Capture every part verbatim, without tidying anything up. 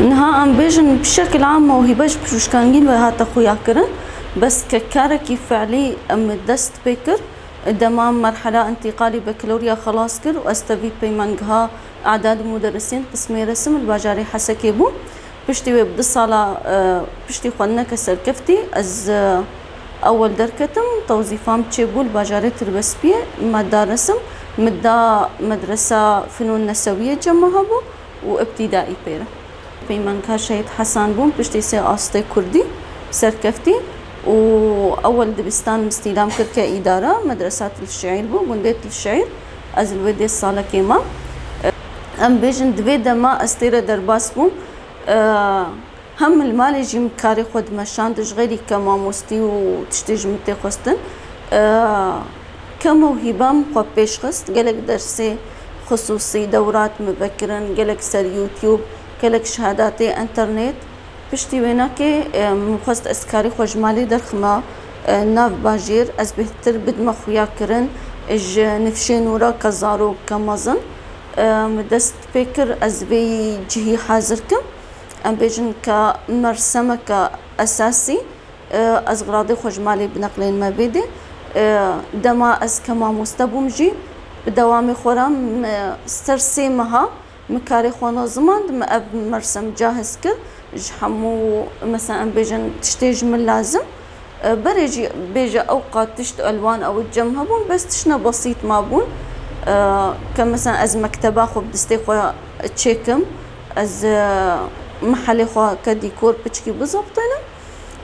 Niha em bêjin bi şekil am mewhîbe ji pişûşkangîn ve hate xuya kirin, bes ke karekî fe'lî em dest pê kir, dema merhela întîqalî bekalorya xelas kir û ez tevî peymangeha Adad û Muderrisîn qismê resim li bajarê Hesekê bûm. Piştî wê bi du sala, e, piştî xwendineke serkeftî ez, e, ewel derketim, tewzîfa min çêbû li bajarê Tirbespiyê, me da resim, min da medresa Finûn Nesewiyê cem me hebû û îbtîdaî pê re. Peymangeha Şehîd Hesan bûm, piştî sê astê kurdî serkeftî û ewel dibistan min îstîlam kir ke îdara, medresa Til Şiîr bû, gundê Til Şiîr, ez li wê dê salekê mam. Em bêjin di vê dema ez tê re derbas bûm. Hem li malê jî min karê xwe dimeşand, ji xêrî ke mamostî û tiştê ji min tê xwestin. Ke mewhîba min xwe pêş xist, gelek dersê xisûsî, dewrat min vekirin, gelek ser YouTube, gelek şehadatê înternet. Piştî wênakê, e, min xwest ez karê xwe ji malê derxima, e, nav bajêr, ez bêhtir bidime xuya kirin ji nifşên wira ke zarok, ke mezin. E, min dest pê kir ez vê cihî hazir kim. Em bêjin ke mersemeke esasî, e, ez xiradê xwe ji malê bineqlênime vê dê. E, dema ez ke mamoste bûm jî, bi dewamê xwe re min ser sê meha min karê xwe nazimand, min ev mersem cahiz kir ji hemû, mesela em bêjin tiştê ji min lazim. E, berê jî bêje ew qat tişt elwan ew cem hebûn, bes tiştine besît mabûn. E, ke mesela ez mekteba xwe bi destê xwe çêkim, ez, e, mehelê xwe ke dîkor piçkî bizebtînim.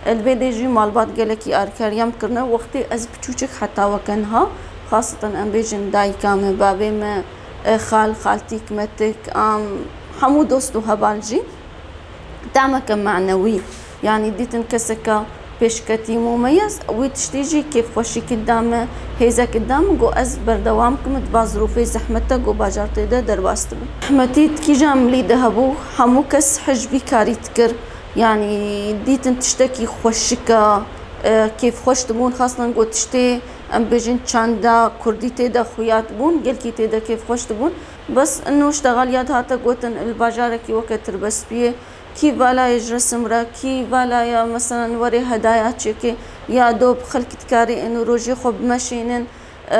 Li vê dê jî malbat gelekî alîkariya min kirine. Wextê ez piçûçik heta weke niha, xaseten em bêjin dayika min, bavê min, e, xal, xaltîk, metik, am, hemû dost û heval jî. Tameke manewî, yanî dîtin keseke pêşketî mumeyez, wî tiştî jî kêfxweşîkî da min, hêzekî da min, got ez berdewam kim, di va zirûfê zehmet de, got bajar tê de derbas dibe. Zehmetî di kîjan milî de hebû, hemû kes hej vî karî dikir. Yanî dîtin tiştekî xweşik e, e, kêfxweş dibûn, xastan got tiştê, em bêjin çanda kurdî tê de xuya dibûn, gelkî tê de kêfxweş dibûn. Bes ino ştexal ya dihate gotin li bajarekî weke Tirbespiyê, kî vala ye ji resim re, kî vala ye, meselen, werê hedaya çêkê, ya do bi xelk dikarê ino rojê xwe bimeşînin. E,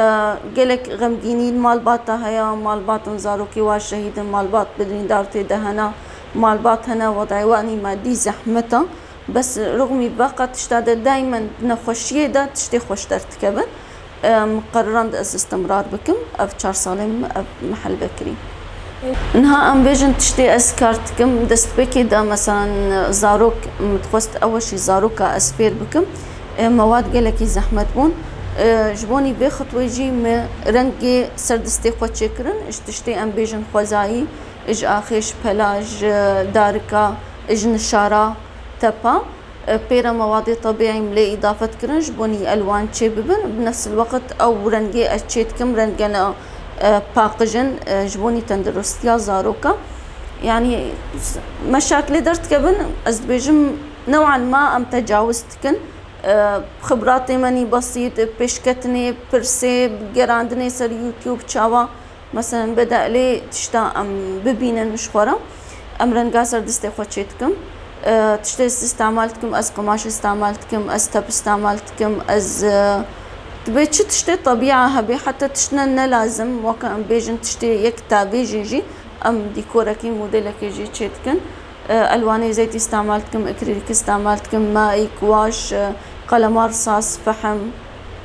gelek xemgînî li malbata heye, malbatên zarokê wa şehîd in, malbat birîndar tê de hene, malbat hene, wedayê wan î madî zehmet e. Bes rixmî veqa tişta de daymen di nexweşiyê de tiştê xweş derdikevin. E, min qerirand ez istimrar bikim, ev çar salên min ev mehel vekirî. Niha em bêjin tiştê ez kar dikim, destpêkê de, meselen, zarok, min dixwest ew jî zaroka ez fêr bikim. E, mewad gelekî zehmet bûn. E, ji bonî vê xitwê jî min rengê ser distê xwe çêkirin, ji tiştê em bêjin xwezayî, ji axê, ji pela, ji darika, ji nişara, tepa. E, pê re mewadê tebîî min lê îdafe dikirin, ji bonî elwan çêbibin. Bi nefs el weqt ew rengê ez çê dikim, rengene, e, paqij in, e, ji bonî tenduristiya zaroka. Yanî s-, meşakilê derdikevin, ez dibêjim, new'an ma em tecawiz dikin. E, xibratê me nî besît, pêşketinê, pirsê, gerandinê ser YouTube çawa, meselen, bedelê tişta em bibînin ji xwe re, em renga ser distê xwe çê dikim. E, tiştê ez îstemal dikim, ez qimaş îstemal dikim, ez tep îstemal dikim, ez, e, dibê çi tiştê tebîa hebe, heta tiştine ne lazim, weke em bêjin tiştê yek tavêjê jî, em dîkorekî, modelekê jî çê dikin. E, elwanê zeytî îstemal dikim, îkrîlîk îstemal dikim, mayî, kuwaş, e, qelema risas, fehm,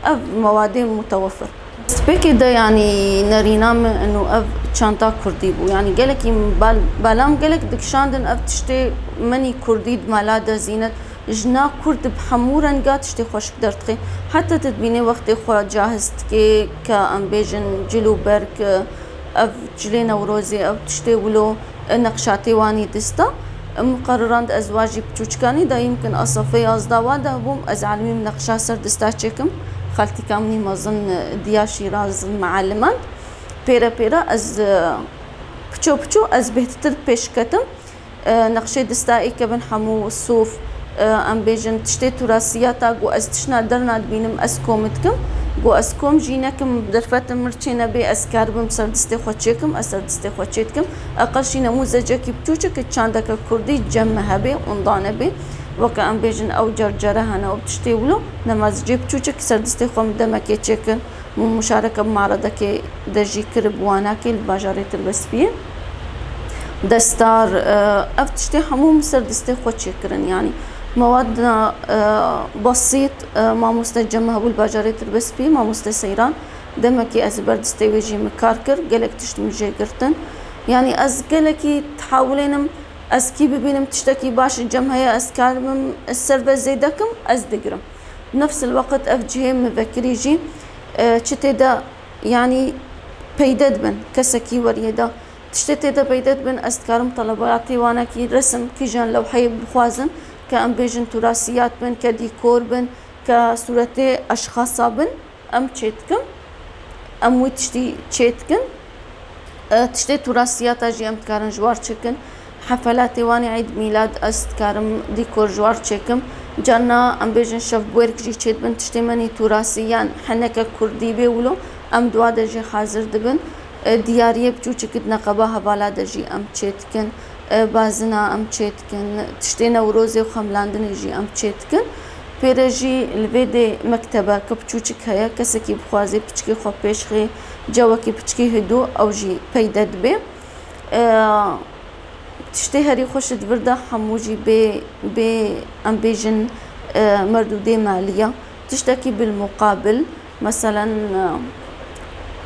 ev mewadê mutewefir. Destpêkê de, yanî, nerîna min û ev çanta kurdî bû. Yanî gelekî bal-, bala min gelek dikişandin ev tiştê menî kurdî di mala de zînet. Jina kurd bi hemû renga tiştê xweşik derdixê. Heta tu dibînî wextê xwe cahiz dikê, ke em bêjin cil û berg, ev cilê Newrozê, ev tiştê wilo, e, nexşatê wanî dista. E, min qerirand ez wa jî piçûçikanî de, yimkin a sefê yazdeh wa de bûm, ez elimîm nexşa ser dista çêkim. Xaltîka min î mezin, e, diya Şîraz, mealiman. Pêre pêre ez, e, piço piço ez bêhtir pêş ketim. E, nexşê dista ê kevin hemû sûf, e, em bêjin tiştê turasiyata ku ez tişna derna dibînim, ez komî dikim. Ku ez kom jî nekim, derfetim mir çê nebê, ez karibim ser distê xwe çêkim, ez ser distê xwe çêdikim. Eqel jî nemûzecekî biçûçik, çandeke kurdî cem me hebê, ûndane bê. Weke em bêjin ew cercere hene û tiştê wilo, nema ez cê biçûçik ser distê xwe min demekê çêkir. Min muşareke bi maredekê de jî kir bi wanakê li bajarê Tirbespiyê. Destar, e, ev tiştê hemû min ser distê xwe çêkirin. Yanî mewadna, e, besît, e, mamoste cem hebû li bajarê Tirbespiyê, mamoste Seyran. Demekî ez li ber distê wê jî min kar kir, gelek tişt min jê girtin. Yanî ez gelekî dihewilênim, ez kî bibînim tiştekî baş cem heye, ez karim ser ve zêde kim, ez digirim. Nefs el weqt ev cihê min vekirî jî, e, çi tê de, yanî peyde dibin, kesekî weriyê de. Tiştê tê de peyde dibin, ez dikarim telebatê wanekî resim, kîjan lewheyê bixwazin, ke em bêjin turasiyat bin, ke dîkor bin, ke sûretê eşxasa bin, em çêdikim. Em wî tiştî çêdikin. E, tiştê turasiyata jî em dikarin ji war çêkin. Hefelatê wan ê Eîd Mîlad ez dikarim dîkor ji war çêkim. Carna em bêjin şevbûerk jî çêdibin, tiştê menî turasî yan heneke kurdî bê wilo, em di wa de jî hazir dibin. E, diyariyê biçûçik di neqeba hevala de jî em çêdikin. E, bazina em çêdikin. Tiştê Newrozê û xemlandinê jî em çêdikin. Pêre jî li vê dê mektebeke biçûçik heye. Kesekî bixwaze piçikê xwe pêşxê, cewekî piçikî hidû, ew jî peyde dibe. E, tiştê herî xweş di vir de hemû jî bê, bê, em bêjin, e, merdûdê maliya. Tiştekî bilmuqabil, meselen, e,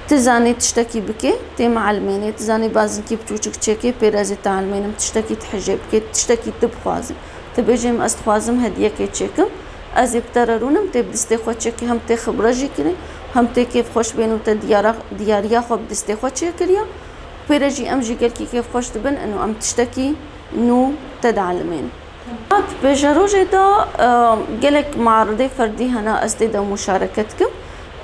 tu zanî tiştekî bikê, tê mielmênê, tu zanî bazinkî biçûçik çêkê, pê re ez ê te elmênim, tiştekî tu hijê bikê, tiştekî tu bixwazî. Tu bêjê min, ez dixwazim hediyekê çêkim, ez ê bi te re rûnim, tê bi distê xwe çêkê, hem tê xibre jî kirî, hem tê kêfxweş bên û te diyara, diyariya xwe bi distê xwe çêkiriya. Pê re jî em jî gelkî kêfxweş dibin, ino em tiştekî nû te dielmên. Di pêşerojê de, e, gelek muaridê ferdî hene, ez tê de muşareke dikim.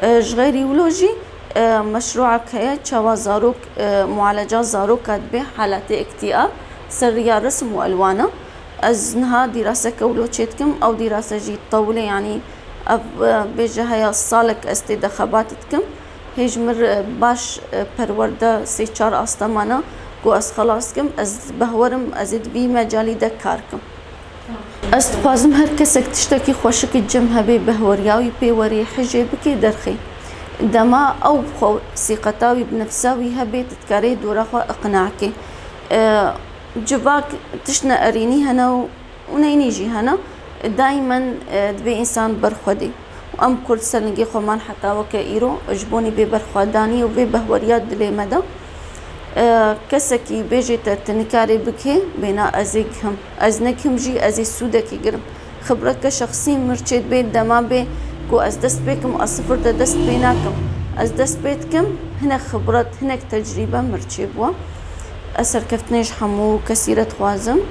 E, ji xeyrî wilo jî, e, meşrûek heye, çawa zarok, e, mualeca zaroka dibe, halatê îktîab, ser riya resim û elwana. Ez niha dîraseke wilo çêdikim, ew dîrase jî tewil e, yanî ev, e, bêje heya salek ez tê de xebat dikim. Hêj mir, e, baş, e, perwerde sê çar astemana ku ez xelas kim, ez behwerim, ez ê di vî mecalî de kar kim. Ez dixwazim her kesek tiştekî xweşik cem hebê, behweriya wî pê werê, hijê bikê derxê. Dema ew bi xwe sîqeta wî, bi nefsa wî hebê, tu dikarê dora xwe iqna kê. E, civak tiştine erênî hene û û neynî jî hene, daimen, e, divê însan ber xwe dê. Û em Kurd ser lingê xwe man heta weke îro, ji bonî vê berxwedanî û vê behweriya dilê me de. E, kesekî bêjê te, tu nikarê bikê, bêna ez ê gihim. Ez negihim jî, ez ê sûdekî girim. Xibreke şexsî mir çê dibê, dema bê ku ez dest pê kim, ez sifir de dest pê nakim. Ez dest pê dikim, hinek xibret, hinek tecrîbe mir çê bû. Ez serkeftinê ji hemû kesî re dixwazim.